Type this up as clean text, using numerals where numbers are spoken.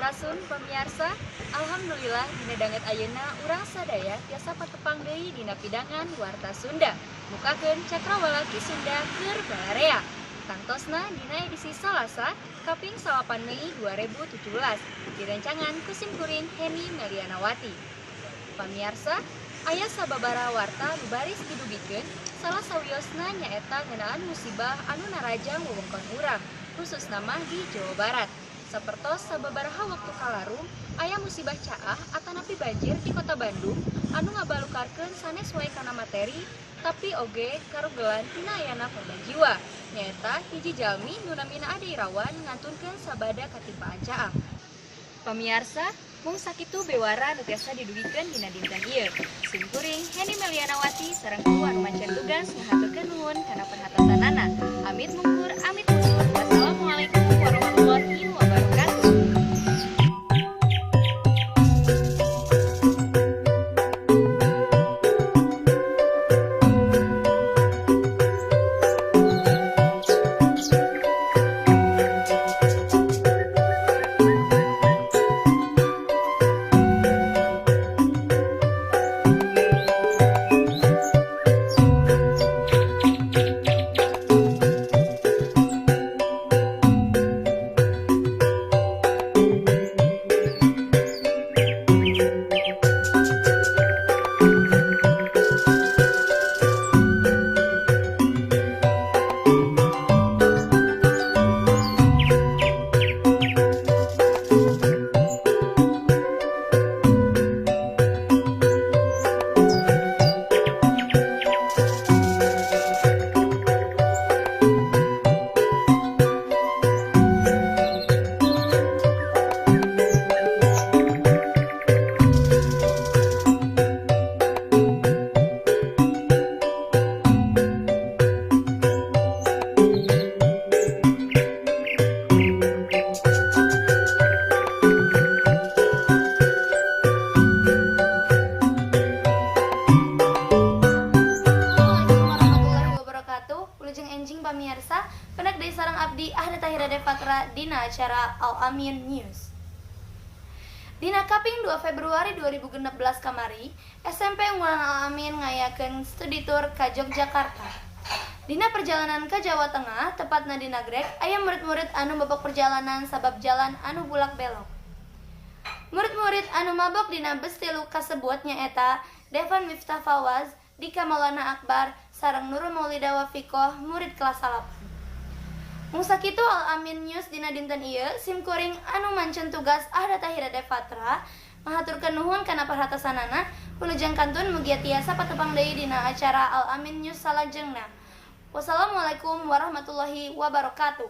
Sampurasun pamiarsa. Alhamdulillah, dina danget ayeuna urang sadaya tiasa patepang deui dina pidangan Warta Sunda. Mukakeun cakrawala Ki Sunda keur balarea. Tangtosna dina edisi Salasa kaping 8 Mei 2017 direncangan ku sim kuring Heni Melianawati. Pamiarsa, aya sababaraha warta nu baris didugikeun, salah sawiosna nyaeta ngeunaan musibah anu narajang wewengkon urang, khususna mah di Jawa Barat. Sapertos sababaraha waktu kalarum aya musibah caah atanapi banjir di Kota Bandung anu ngabalukarkeun sanes wae kana materi, tapi oge karugelan tina ayana korban jiwa, nyaeta hiji jalmi nu namina Ade Irawan ngantunkeun sabada katimpaan caah. Pamiarsa, mung sakitu bewara nu tiasa didugikeun dina dinten ieu. Sim kuring Heni Melianawati sareng kru anu mancen tugas ngahaturkeun nuhun kana perhatosanana. Amit mungkur, amit mundur. Wassalamualaikum warahmatullahi wabarakatuh. Assalamualaikum warahmatullahi wabarakatuh. Wilujeng enjing pamiarsa, pendak deui sareng abdi Ahda Tahira Devatra dina acara Al Amin News. Dina kaping 2 Februari 2016 kamari, SMP Unggulan Al Amin ngayakeun studi tour ka Yogyakarta. Dina perjalanan ke Jawa Tengah, tepatna di Nagreg, aya murid-murid anu mabok perjalanan sabab jalan anu bulak belok. Murid-murid anu mabok dina bus tilu kasebut nyaeta Devan Miftah Fawaz, Dika Maulana Akbar, sareng Nurul Maulida Wafikoh, murid kelas 8. Mung sakitu Al Amin News dina dinten ieu, sim kuring anu mancen tugas Ahda Tahira Devatra ngahaturkeun nuhun kana perhatosanana. Wilujeng kantun, mugia tiasa patepang deui dina acara Al Amin News salajengna. Wassalamualaikum warahmatullahi wabarakatuh.